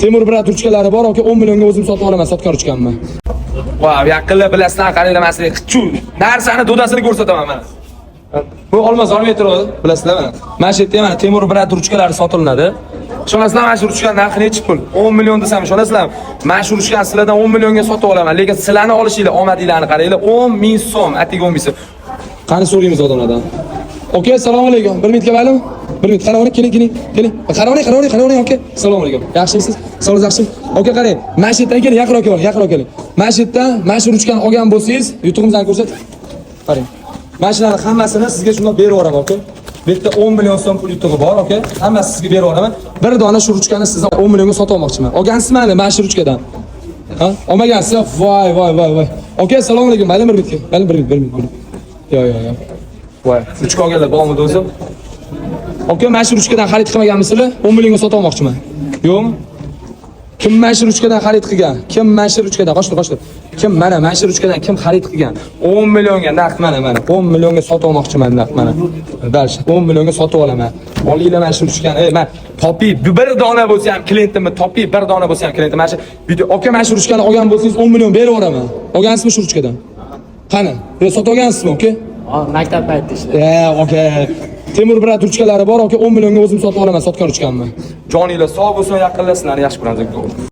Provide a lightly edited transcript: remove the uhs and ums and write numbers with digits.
Temur брат ruchkalari bor, aka, 10 millionga o'zim sotib olaman sotgan ruchkamni. Vau, yaqinlar, bilasizlar, qaranglar, man sizlarga shu narsani dodasini ko'rsataman mana. Bu Olmazor metro, bilasizlar mana. Mana shu yerda mana Temur брат ruchkalari sotilinadi. Ishonasizlar, mana shu ruchkani narxi nechi pul? 10 million desam ishonasizlarmi? Mana shu ruchkani sizlardan 10 millionga sotib olaman, lekin sizlarni olishinglar, omadinglarni qaranglar, 10 ming so'm, atigi 10 ming so'm. Qani, so'raymiz odamlardan. Aka, assalomu alaykum. Bir minutga maylimi? Bir minut, qarab oling, keling, keling, keling. Qarab oling, qarab oling, qarab oling, aka. Assalomu alaykum. Yaxshimisiz? Sog'ligingiz yaxshimi? Aka, qarang. Mana shu yerdan keling, yaqinroq keling, yaqinroq keling. Mana shu yerdan mana shu ruchkani olgan bo'lsangiz, yutug'imizni ko'rsat. Qarang. Mana shularni hammasini sizga shundoq berib yuboraman, aka. Bu yerda 10 million so'm pul yutug'i bor, aka. Hammasi sizga berib yuboraman. Bir dona shu ruchkani sizdan 10 millionga sotib olmoqchiman. Olgansizmi mana shu ruchkadan? Ha? Olmagansiz? Voy, voy, voy, voy. Aka, assalomu alaykum. Mayli, bir minutga. Mayli, bir minut, bir minut, bir minut. Yo, yo, yo. Voy, ruchka olganlar bormi o'zi? Aka, mana shu ruchkadan xarid qilmaganmisizlar? 10 millionga sotib olmoqchiman. Yo'qmi? Kim mana shu ruchkadan xarid qilgan? Kim mana shu ruchkadan? Qochdi, qochdi. Kim mana shu ruchkadan kim xarid qilgan? 10 millionga naqd, mana, mana. 10 millionga sotib olmoqchiman naqd, mana. Дальше 10 millionga sotib olaman. Olinglar mana shu ruchkani. Ey, man topi bir dona bo'lsa ham klientimni topi, bir dona bo'lsa ham klientim mana shu video, aka, mana shu ruchkani olgan bo'lsangiz, 10 million berib yuboraman. Olgansizmi shu ruchkadan? Qani? Yo, sotib olgansizmi, aka? Maktab paytida ishladim. E, aka. Temur брат ruchkalari bor, aka, 10 millionga o'zim sotib olaman sotgan ruchkamni. Joninglar sog' bo'lsin, yaqinlar, sizlarni yaxshi ko'ramiz.